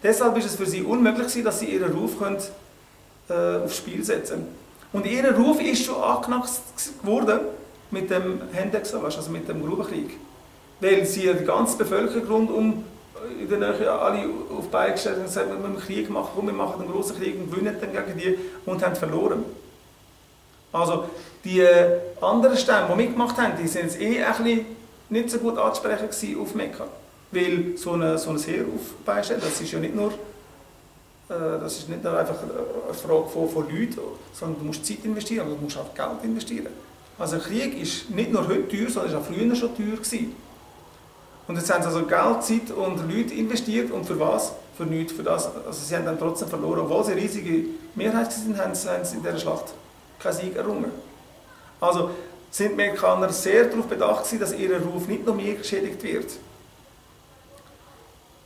Deshalb ist es für sie unmöglich, dass sie ihren Ruf aufs Spiel setzen können. Und ihr Ruf ist schon angeknackst geworden mit dem Hendexavasch, also mit dem Grubenkrieg. Weil sie die ganze Bevölkerung rundum in der Nähe alle auf die Beine gestellt und gesagt, wir müssen einen Krieg machen, komm, wir machen einen grossen Krieg und gewinnen dann gegen die und haben verloren. Also die anderen Stämme, die mitgemacht haben, die sind jetzt ein bisschen nicht so gut anzusprechen auf Mekka. Weil so ein Heer auf die Beine stellen, das ist ja nicht nur das ist nicht nur einfach eine Frage von Leuten, sondern du musst Zeit investieren, du musst auch Geld investieren. Also ein Krieg ist nicht nur heute teuer, sondern ist auch früher schon teuer gewesen. Und jetzt haben sie also Geld, Zeit und Leute investiert und für was? Für nichts, für das. Also sie haben dann trotzdem verloren. Obwohl sie eine riesige Mehrheit waren, haben sie in dieser Schlacht keinen Sieg errungen. Also sind die Amerikaner sehr darauf bedacht gewesen, dass ihr Ruf nicht noch mehr geschädigt wird.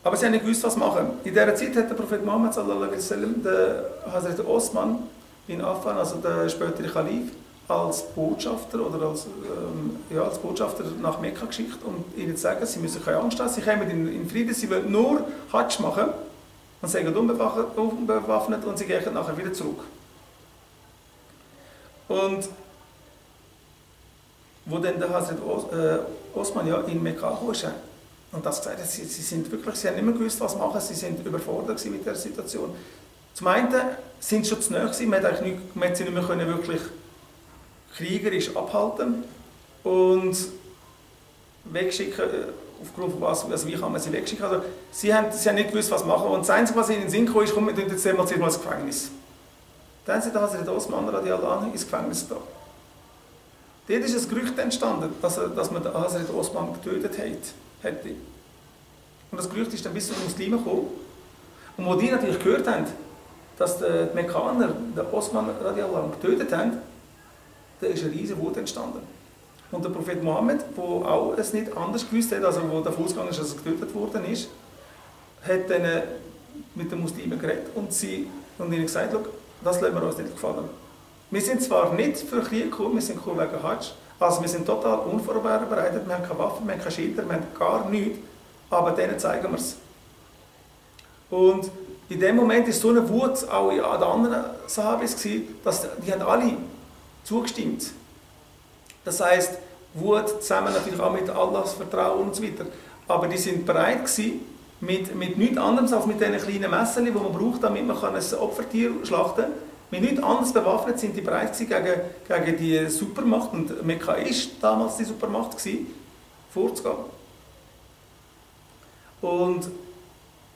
Aber sie haben nicht gewusst, was machen. In dieser Zeit hat der Prophet Muhammad sallallahu alaihi wasallam den Hazrat Osman bin Affan, also der spätere Kalif, als Botschafter oder als Botschafter nach Mekka geschickt, um ihnen zu sagen, sie müssen keine Angst haben, sie kommen in Frieden, sie wollen nur Hajj machen und sie sind unbewaffnet und sie gehen nachher wieder zurück. Und wo dann der Hazrat Osman ja in Mekka kam, und das gesagt hat, sie haben nicht mehr gewusst, was machen, sie sind überfordert mit der Situation. Zum einen sind sie schon zu nahe gewesen, man hat sie nicht mehr wirklich kriegerisch abhalten und wegschicken, aufgrund von was, also wie kann man sie wegschicken. Also sie haben nicht gewusst, was machen, und das Einzige, was ihnen in den Sinn kam, ist, komm, wir tun jetzt mal ins Gefängnis. Dann sind Hazrat Osman radiallahu anhu ins Gefängnis da. Dort ist ein Gerücht entstanden, dass man Hazrat Osman getötet hätte. Und das Gerücht ist dann bis zu den Muslimen gekommen. Und wo die natürlich gehört haben, dass die Mekkaner den Osman radiallahu anhu getötet haben, da ist eine riesige Wut entstanden. Und der Prophet Mohammed, der auch es nicht anders gewusst hat, also wo davon ausgegangen ist, dass er getötet worden ist, hat dann mit den Muslimen geredet und ihnen gesagt, das lassen wir uns nicht gefallen. Wir sind zwar nicht für Krieg gekommen, wir sind gekommen wegen Hajj, also wir sind total unvorbereitet, wir haben keine Waffen, wir haben keine Schilder, wir haben gar nichts, aber denen zeigen wir es. Und in dem Moment ist so eine Wut auch an den anderen Sahabis gewesen, dass die haben alle zugestimmt. Das heisst, Wut zusammen natürlich auch mit Allahs Vertrauen und so weiter. Aber die sind bereit gewesen, mit nichts anderem als mit diesen kleinen Messern, die man braucht, damit man ein Opfertier schlachten kann. Mit nichts anderes bewaffnet sind die bereit gewesen, gegen die Supermacht, und Mekka war damals die Supermacht gewesen, vorzugehen. Und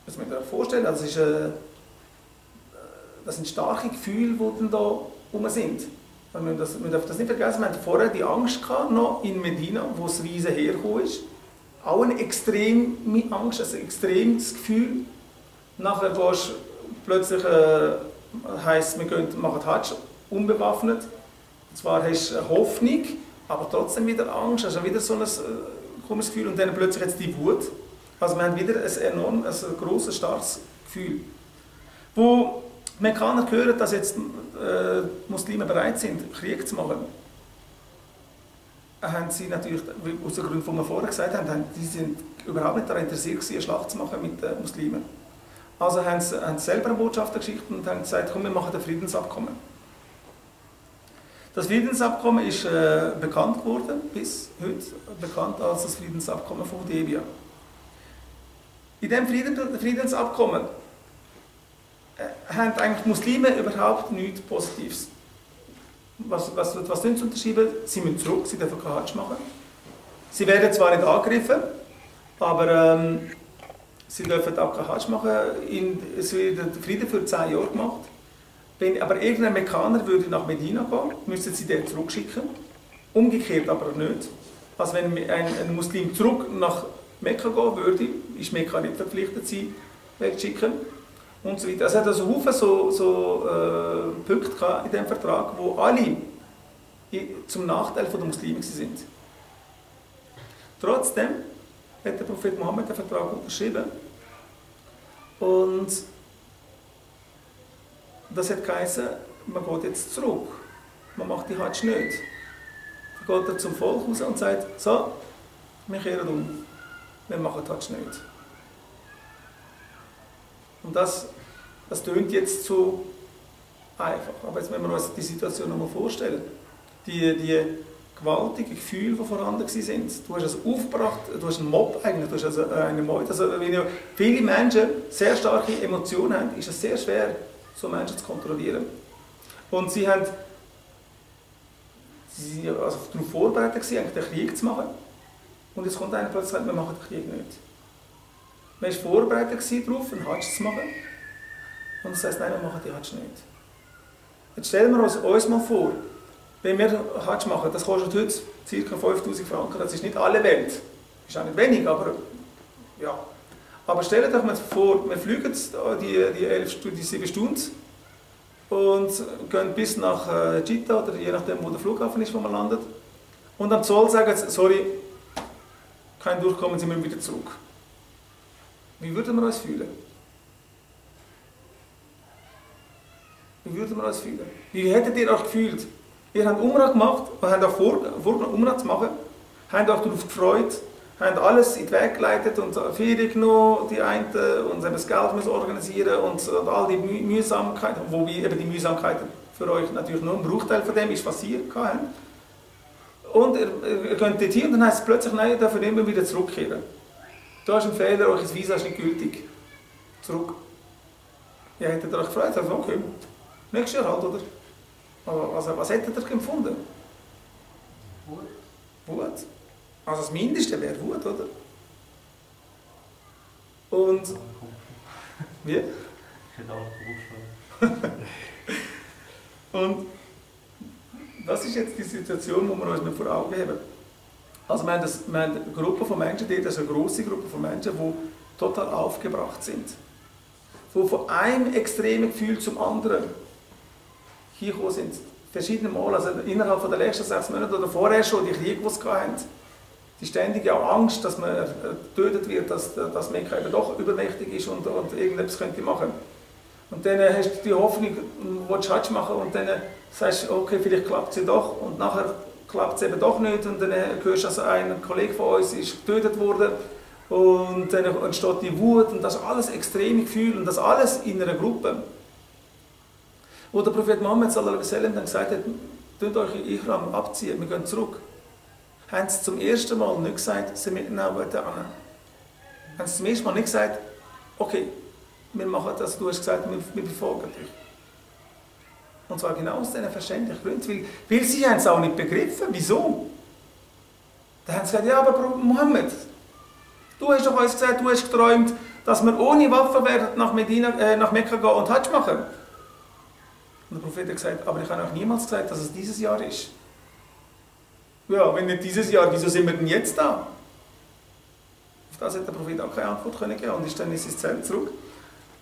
das muss man sich vorstellen, das sind starke Gefühle, die dann da rum sind. Man darf das nicht vergessen, wir hatten vorher die Angst gehabt, noch in Medina, wo das riesen Heer gekommen ist. Auch eine extreme Angst, ein extremes Gefühl. Nachher gehst plötzlich, heisst, wir machen Hajj unbewaffnet. Und zwar hast du eine Hoffnung, aber trotzdem wieder Angst, also wieder so ein komisches Gefühl. Und dann plötzlich jetzt die Wut. Also wir haben wieder ein grosses, starkes Gefühl. Wo die Mekkaner hören, dass jetzt Muslime bereit sind, Krieg zu machen, haben sie natürlich, aus dem Grund, den wir vorher gesagt haben, die sind überhaupt nicht daran interessiert, eine Schlacht zu machen mit den Muslimen. Also haben sie selber eine Botschafter geschickt und haben gesagt, komm, wir machen ein Friedensabkommen. Das Friedensabkommen ist bekannt geworden, bis heute bekannt als das Friedensabkommen von Hudaybiyah. In diesem Friedensabkommen haben eigentlich die Muslime überhaupt nichts Positives. Was tun sie unterschreiben? Sie müssen zurück, sie dürfen keinen Hajj machen. Sie werden zwar nicht angegriffen, aber sie dürfen auch keinen Hajj machen. Es wird der Frieden für 10 Jahre gemacht. Wenn aber irgendein Mekkaner würde nach Medina gehen, müssten sie den zurückschicken. Umgekehrt aber nicht. Also wenn ein Muslim zurück nach Mekka gehen würde, ist Mekka nicht verpflichtet, sie wegzuschicken. Und so weiter. Es hat also Haufen so Punkte in diesem Vertrag, wo alle zum Nachteil der Muslime sind. Trotzdem hat der Prophet Mohammed den Vertrag unterschrieben und das hat geheißen, man geht jetzt zurück, man macht die Hajj nicht. Dann geht er zum Volk raus und sagt, so, wir kehren um, wir machen die Hajj nicht. Und das tönt jetzt so einfach. Aber jetzt müssen wir uns die Situation nochmal vorstellen. Die gewaltigen Gefühle, die vorhanden waren. Du hast es aufgebracht, du hast einen Mob eigentlich, du hast also eine Meute. Also wenn viele Menschen sehr starke Emotionen haben, ist es sehr schwer, so Menschen zu kontrollieren. Und sie waren also darauf vorbereitet, eigentlich den Krieg zu machen. Und jetzt kommt einer plötzlich und sagt, wir machen den Krieg nicht. Man war vorbereitet darauf, einen Hatsch zu machen. Und es heißt, nein, wir machen die Hatsch nicht. Jetzt stellen wir uns mal vor, wenn wir Hatsch machen, das kostet heute ca. 5000 Franken, das ist nicht alle Welt. Ist auch nicht wenig, aber ja. Aber stellt euch mal vor, wir fliegen die 7 Stunden und gehen bis nach Jeddah oder je nachdem, wo der Flughafen ist, wo man landet. Und am Zoll sagen sie, sorry, kein Durchkommen, sind wir wieder zurück. Wie würden wir uns fühlen? Wie würden wir uns fühlen? Wie hättet ihr euch gefühlt? Ihr habt Umrah gemacht und habt auch vorgenommen, Umrah zu machen, habt euch darauf gefreut, habt alles in den Weg geleitet und Ferien genommen, die einen, und das Geld müssen organisieren und all die Mühsamkeiten, wobei eben die Mühsamkeiten für euch natürlich nur ein Bruchteil von dem ist, was ihr habt. Und ihr geht dort hin und dann heißt es plötzlich, nein, ihr dürft immer wieder zurückkehren. Da ist ein Fehler, euer Visa ist nicht gültig. Zurück. Ihr hättet euch gefreut, also okay, nächstes Jahr halt, oder? Aber also, was hättet ihr empfunden? Wut. Wut? Also das Mindeste wäre Wut, oder? Und... Wie? Ich hätte auch gewusst. Und das ist jetzt die Situation, die wir uns vor Augen haben. Also wir haben eine Gruppe von Menschen, das ist eine grosse Gruppe von Menschen, die total aufgebracht sind. Die von einem extremen Gefühl zum anderen hier gekommen sind. Verschiedene Mal, also innerhalb der letzten 6 Monate oder vorher schon, die Kriege, die sie hatten. Die ständige auch Angst, dass man getötet wird, dass Mekka eben doch übermächtig ist und irgendetwas könnte machen. Und dann hast du die Hoffnung, du willst Hatsch machen und dann sagst du, okay, vielleicht klappt es ja doch und nachher klappt es eben doch nicht und dann hörst du, also ein Kollege von uns ist getötet worden und dann entsteht die Wut und das ist alles extreme Gefühle und das alles in einer Gruppe. Wo der Prophet Muhammad sallallahu alaihi wasallam dann gesagt hat, tut euch in Ihram abziehen, wir gehen zurück. Haben sie zum ersten Mal nicht gesagt, sie mitnehmen an. Haben sie zum ersten Mal nicht gesagt, okay, wir machen das, du hast gesagt, wir befolgen dich. Und zwar genau aus diesen verständlichen Gründen, weil sie haben es auch nicht begriffen. Wieso? Da haben sie gesagt, ja, aber Muhammad, du hast doch uns gesagt, du hast geträumt, dass wir ohne Waffen werden nach Mekka gehen und Hatsch machen. Und der Prophet hat gesagt, aber ich habe euch niemals gesagt, dass es dieses Jahr ist. Ja, wenn nicht dieses Jahr, wieso sind wir denn jetzt da? Auf das hat der Prophet auch keine Antwort geben und ist dann in sein Zelt zurück.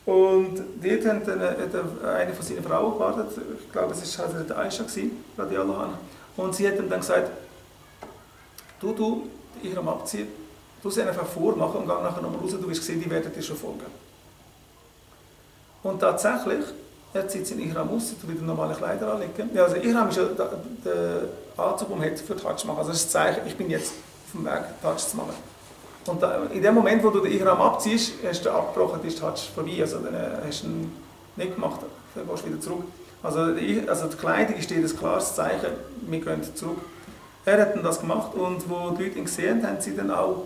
Und dort hat eine von seinen Frauen gewartet, ich glaube es war also Aisha, radiallahu anha. Und sie hat ihm dann gesagt, du Ihram abziehen, du sie einfach vormachen und geh nachher nochmal raus, du wirst sehen, die werden dir schon folgen. Und tatsächlich, er zieht sich in Ihram aus, wieder normale Kleider anlegen. Ja, also Ihram ist ja der Anzug, den man hat für die Hatsch machen. Also das ist ein Zeichen, ich bin jetzt auf dem Weg, die Hatsch zu machen. Und in dem Moment, wo du den Ihram abziehst, hast du abgebrochen, ist die Hatsch vorbei. Also dann hast du ihn nicht gemacht, dann gehst du wieder zurück. Also die Kleidung ist dir ein klares Zeichen, wir gehen zurück. Er hat dann das gemacht und wo die Leute ihn gesehen haben, sie dann auch,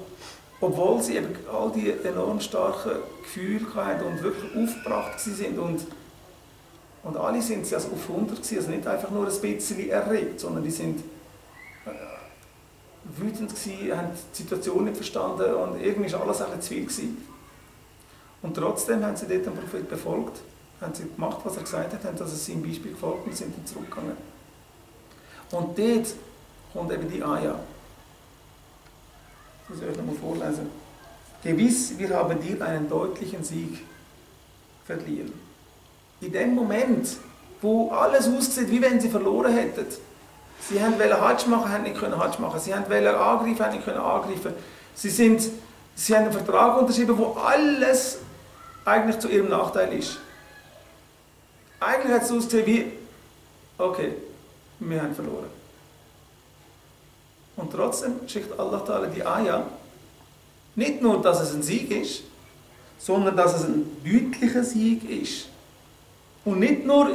obwohl sie eben all die enorm starken Gefühle hatten und wirklich aufgebracht sind und alle sind sie also auf 100 gewesen, also nicht einfach nur ein bisschen erregt, sondern die sind wütend gewesen, haben die Situation nicht verstanden und irgendwie war alles ein bisschen zu viel gewesen. Und trotzdem haben sie dort den Prophet befolgt, haben sie gemacht, was er gesagt hat, haben also seinem Beispiel gefolgt und sind dann zurückgegangen. Und dort kommt eben die Ayah. Das soll ich nochmal vorlesen. Gewiss, wir haben dir einen deutlichen Sieg verliehen. In dem Moment, wo alles aussieht, wie wenn sie verloren hätten. Sie wollten Hatsch machen, haben nicht Hatsch machen. Sie wollten angreifen, haben nicht angreifen. Sie haben einen Vertrag unterschrieben, wo alles eigentlich zu ihrem Nachteil ist. Eigentlich hat es ausgesehen wie, okay, wir haben verloren. Und trotzdem schickt Allah Ta'ala die Ayah, nicht nur, dass es ein Sieg ist, sondern dass es ein deutlicher Sieg ist. Und nicht nur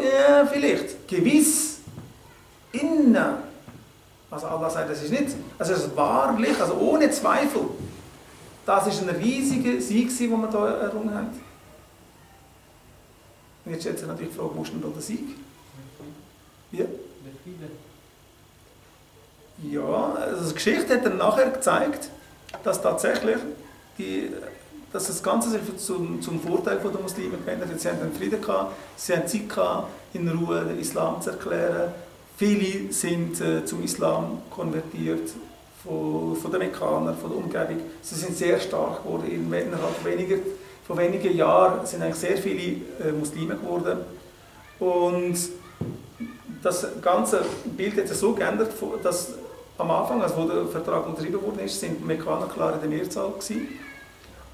vielleicht, gewiss, innen. Also Allah sagt, das ist nicht, also es ist wahrlich, also ohne Zweifel. Das ist ein riesiger Sieg, den wir hier errungen haben. Und jetzt stellt sich natürlich die Frage, wo ist denn da der Sieg? Ja? Ja, also die Geschichte hat dann nachher gezeigt, dass tatsächlich dass das Ganze sich zum Vorteil der Muslime gewendet hat. Sie haben Frieden gehabt, sie haben Zeit gehabt, in Ruhe den Islam zu erklären. Viele sind zum Islam konvertiert, von den Mekkanern, von der Umgebung. Sie sind sehr stark geworden. Innerhalb von wenigen Jahren sind eigentlich sehr viele Muslime geworden. Und das ganze Bild hat sich so geändert, dass am Anfang, als der Vertrag unterschrieben worden ist, sind die Mekkaner klar in der Mehrzahl gewesen.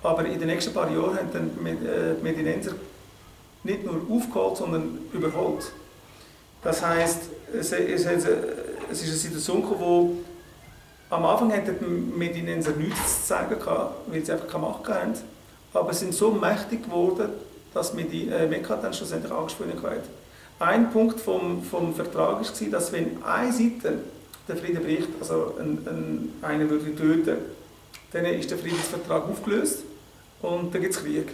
Aber in den nächsten paar Jahren haben dann die Medinenser nicht nur aufgeholt, sondern überholt. Das heisst, es ist eine Situation gekommen, wo am Anfang die Medinenser nichts zu sagen hatten, weil sie einfach keine Macht hatten. Aber sie sind so mächtig geworden, dass Mekka dann schlussendlich angesprochen hat. Ein Punkt vom Vertrag war, dass wenn eine Seite den Frieden bricht, also einer würde töten, dann ist der Friedensvertrag aufgelöst und dann gibt es Krieg.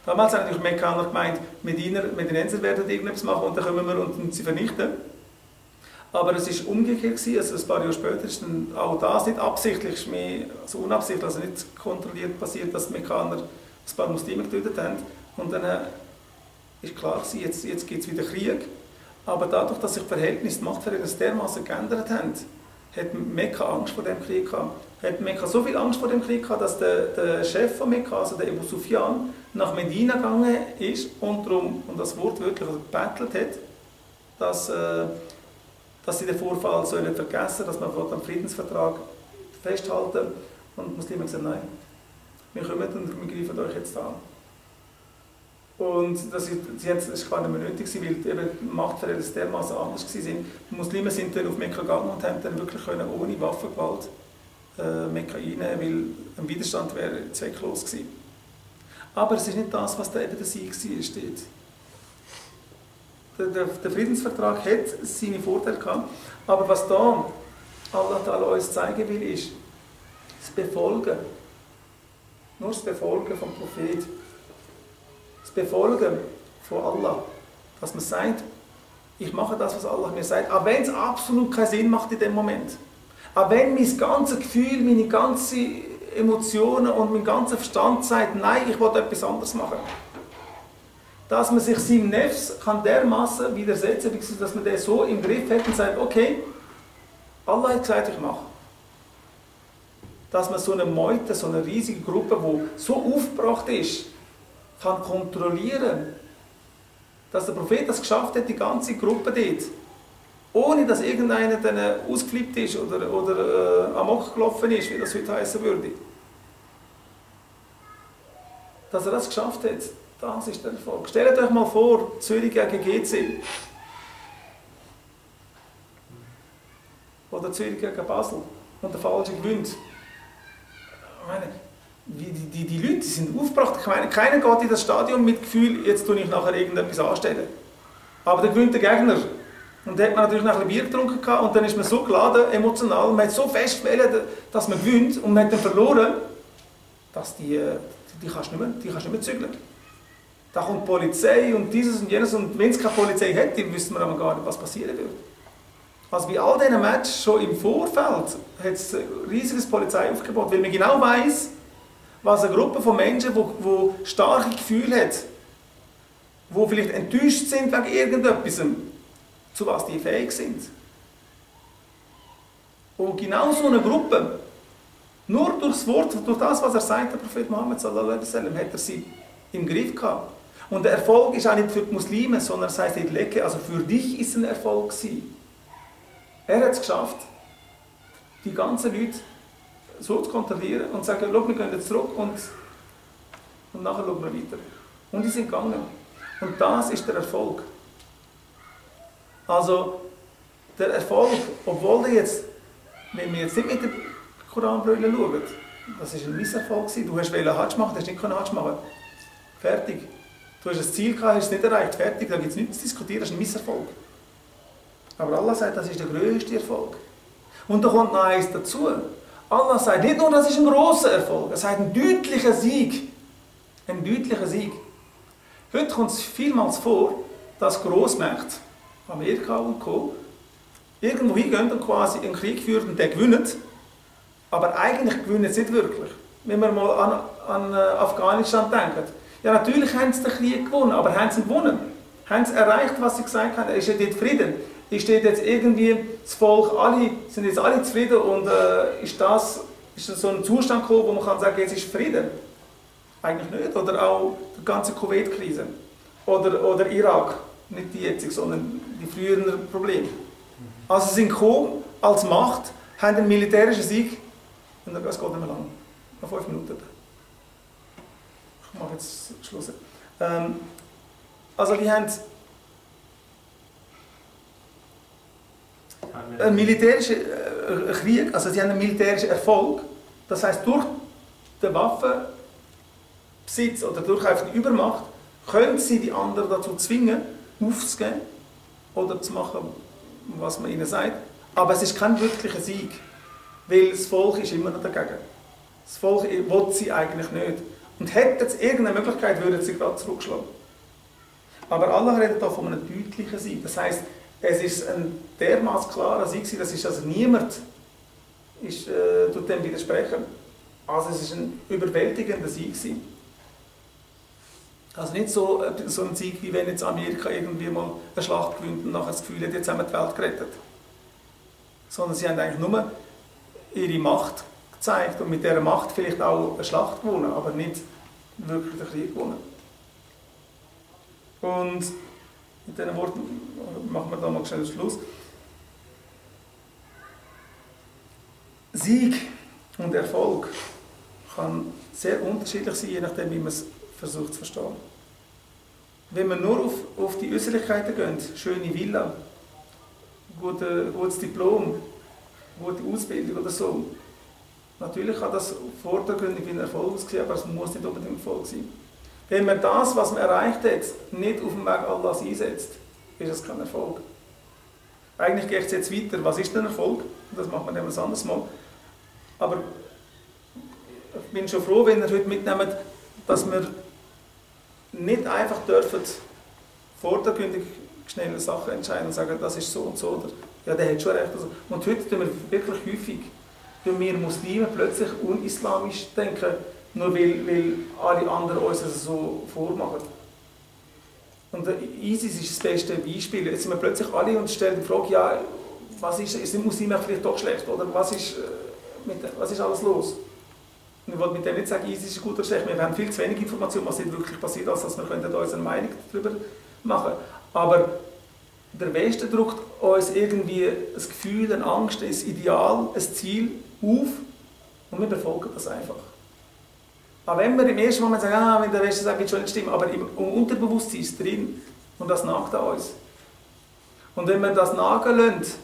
Damals haben natürlich Mekkaner gemeint, Medinenser werden irgendetwas machen und dann kommen wir und sie vernichten. Aber es war umgekehrt, also ein paar Jahre später ist dann auch das nicht absichtlich, mehr, also unabsichtlich, also nicht kontrolliert passiert, dass die Mekkaner ein paar Muslime getötet haben. Und dann ist klar, jetzt gibt es wieder Krieg. Aber dadurch, dass sich die Machtverhältnisse dermaßen geändert haben, hat Mekka Angst vor dem Krieg gehabt. Hat Mekka so viel Angst vor dem Krieg gehabt, dass der Chef von Mekka, also der Abu Sufyan, nach Medina gegangen ist und das wortwörtlich gebettelt hat, dass sie den Vorfall sollen vergessen, dass man am Friedensvertrag festhalten. Und die Muslime haben gesagt, nein, wir kommen und wir greifen euch jetzt an. Und das war nicht mehr nötig, weil die Machtverhältnisse dermaßen anders waren. Die Muslime sind dann auf Mekka gegangen und haben dann wirklich ohne Waffengewalt Mekka einnehmen, weil ein Widerstand wäre zwecklos gewesen. Aber es ist nicht das, was da eben der Sieg steht. Der Friedensvertrag hat seine Vorteile gehabt, aber was da Allah Ta'ala uns zeigen will, ist das Befolgen. Nur das Befolgen vom Prophet. Das Befolgen von Allah. Dass man sagt, ich mache das, was Allah mir sagt, auch wenn es absolut keinen Sinn macht in dem Moment. Auch wenn mein ganzes Gefühl, meine ganzen Emotionen und mein ganzer Verstand sagt, nein, ich will etwas anderes machen. Dass man sich seinem Nefs kann dermaßen widersetzen, dass man den so im Griff hat und sagt, okay, Allah hat gesagt, ich mache. Dass man so eine Meute, so eine riesige Gruppe, die so aufgebracht ist, kann kontrollieren. Dass der Prophet das geschafft hat, die ganze Gruppe dort, ohne dass irgendeiner dann ausgeflippt ist oder amok gelaufen ist, wie das heute heißen würde. Dass er das geschafft hat, das ist der Erfolg. Stellt euch mal vor, Zürich gegen GC. Oder Zürich gegen Basel. Und der Falsche gewinnt. Ich meine, die Leute sind aufgebracht. Ich meine, keiner geht in das Stadion mit dem Gefühl, jetzt tue ich nachher irgendetwas anstellen. Aber der gewinnt der Gegner. Und da hat man natürlich noch ein Bier getrunken und dann ist man so geladen, emotional, man hat so fest gewählt, dass man gewinnt und man hat dann verloren, dass die kannst du nicht mehr zügeln. Da kommt die Polizei und dieses und jenes und wenn es keine Polizei hätte, wüsste man aber gar nicht, was passieren würde. Also bei all diesen Matches schon im Vorfeld hat es ein riesiges Polizeiaufgebot, weil man genau weiss, was eine Gruppe von Menschen, die starke Gefühle hat, die vielleicht enttäuscht sind wegen irgendetwas, zu was die fähig sind. Und genau so eine Gruppe, nur durchs Wort, durch das, was er sagt, der Prophet Muhammad sallallahu alaihi wasallam, hat er sie im Griff gehabt. Und der Erfolg ist auch nicht für die Muslime, sondern es heisst in Lecke, also für dich ist ein Erfolg gewesen. Er hat es geschafft, die ganzen Leute so zu kontrollieren und zu sagen, wir gehen jetzt zurück und nachher schauen wir weiter. Und die sind gegangen. Und das ist der Erfolg. Also, der Erfolg, obwohl der jetzt, wenn wir jetzt nicht mit der Koranbrille schauen, das war ein Misserfolg. Du wolltest Hajj machen, hast nicht Hajj machen. Fertig. Du hast ein Ziel gehabt, hast es nicht erreicht. Fertig, da gibt es nichts zu diskutieren, das ist ein Misserfolg. Aber Allah sagt, das ist der grösste Erfolg. Und da kommt noch eins dazu. Allah sagt nicht nur, das ist ein grosser Erfolg, er sagt ein deutlicher Sieg. Ein deutlicher Sieg. Heute kommt es vielmals vor, dass Grossmächte, Amerika und Co., irgendwo hingehen und quasi einen Krieg führen und den gewinnen. Aber eigentlich gewinnen sie nicht wirklich. Wenn wir mal an Afghanistan denken. Ja, natürlich haben sie den Krieg gewonnen, aber haben sie gewonnen? Haben sie erreicht, was sie gesagt haben? Ist dort Frieden? Ist dort jetzt irgendwie das Volk, sind jetzt alle zufrieden und ist so ein Zustand gekommen, wo man kann sagen, jetzt ist Frieden? Eigentlich nicht. Oder auch die ganze Kuwait-Krise. Oder Irak. Nicht die jetzige, sondern die früheren Probleme. Also sie sind gekommen als Macht, haben einen militärischen Sieg und das geht nicht mehr lang. Noch 5 Minuten. Ich mache jetzt Schluss. Also die haben einen militärischen Krieg, also sie haben einen militärischen Erfolg. Das heisst, durch den Waffenbesitz oder durch einfach die Übermacht können sie die anderen dazu zwingen, aufzugeben oder zu machen, was man ihnen sagt. Aber es ist kein wirklicher Sieg, weil das Volk ist immer noch dagegen. Das Volk will sie eigentlich nicht. Und hätten sie irgendeine Möglichkeit, würden sie gerade zurückschlagen. Aber Allah redet hier von einem deutlichen Sieg. Das heisst, es ist ein dermaßen klarer Sieg, das ist also niemand tut dem widersprechen. Also es ist ein überwältigender Sieg. Also nicht so ein Sieg, wie wenn jetzt Amerika irgendwie mal eine Schlacht gewinnt und nachher das Gefühl hat, jetzt haben wir die Welt gerettet. Sondern sie haben eigentlich nur ihre Macht gezeigt und mit dieser Macht vielleicht auch eine Schlacht gewonnen, aber nicht wirklich den Krieg gewonnen. Und mit diesen Worten machen wir da mal schnell Schluss. Sieg und Erfolg kann sehr unterschiedlich sein, je nachdem, wie man es versucht zu verstehen. Wenn wir nur auf die Äußerlichkeiten gehen, schöne Villa, gutes Diplom, gute Ausbildung oder so, natürlich kann das vordergründig wie ein Erfolg aussehen, aber es muss nicht unbedingt ein Erfolg sein. Wenn man das, was man erreicht hat, nicht auf dem Weg Allahs einsetzt, ist es kein Erfolg. Eigentlich geht es jetzt weiter. Was ist denn Erfolg? Das macht man dann ein anderes Mal. Aber ich bin schon froh, wenn ihr heute mitnehmt, dass wir nicht einfach dürfen vordergründig schnelle Sachen entscheiden und sagen, das ist so und so. Oder ja, der hat schon recht. Und heute tun wir wirklich häufig, wenn wir Muslime plötzlich unislamisch denken, nur weil alle anderen uns das so vormachen. Und ISIS ist das beste Beispiel. Jetzt sind wir plötzlich alle und stellen die Frage, ja, sind Muslime vielleicht doch schlecht? Oder was ist alles los? Und ich wollte mit dem nicht sagen, ISIS ist gut oder schlecht. Wir haben viel zu wenig Informationen, was nicht wirklich passiert, als dass wir uns eine Meinung darüber machen können. Aber der Westen drückt uns irgendwie ein Gefühl, eine Angst, ein Ideal, ein Ziel auf und wir befolgen das einfach. Auch wenn wir im ersten Moment sagen, wenn der Westen sagt, wird schon nicht stimmen, aber im Unterbewusstsein ist drin und das nagt an uns. Und wenn wir das nagen lassen,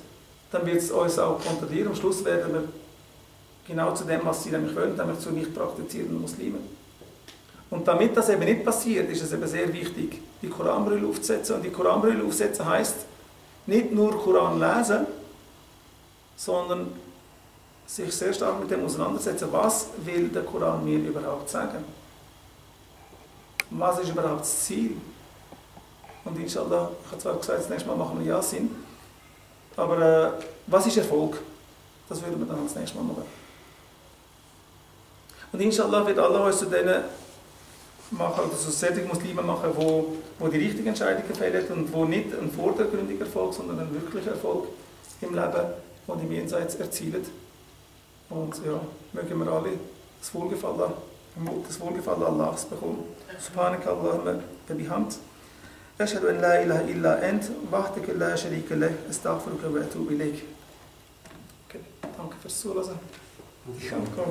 dann wird es uns auch kontrollieren. Am Schluss werden wir genau zu dem, was sie nämlich wollen, nämlich zu nicht praktizierenden Muslimen. Und damit das eben nicht passiert, ist es eben sehr wichtig, die Koranbrille aufzusetzen. Und die Koranbrille aufsetzen heisst, nicht nur Koran lesen, sondern sich sehr stark mit dem auseinandersetzen, was will der Koran mir überhaupt sagen? Was ist überhaupt das Ziel? Und inshallah, ich habe zwar gesagt, das nächste Mal machen wir Yasin, aber was ist Erfolg? Das würden wir dann das nächste Mal machen. Und inshallah wird Allah uns zu denen machen, oder zu solchen Muslimen machen, wo die richtigen Entscheidungen fällen und wo nicht ein vordergründiger Erfolg, sondern ein wirklicher Erfolg im Leben und im Jenseits erzielen. Und ja, mögen wir alle das Wohlgefallen Allahs bekommen. Subhanak Allahumma wa bihamd. Ashhadu an la ilaha illa ant, wahdaka la sharika lah, astaghfiruka wa atubu ilayk. Okay, danke fürs Zuhören. Danke.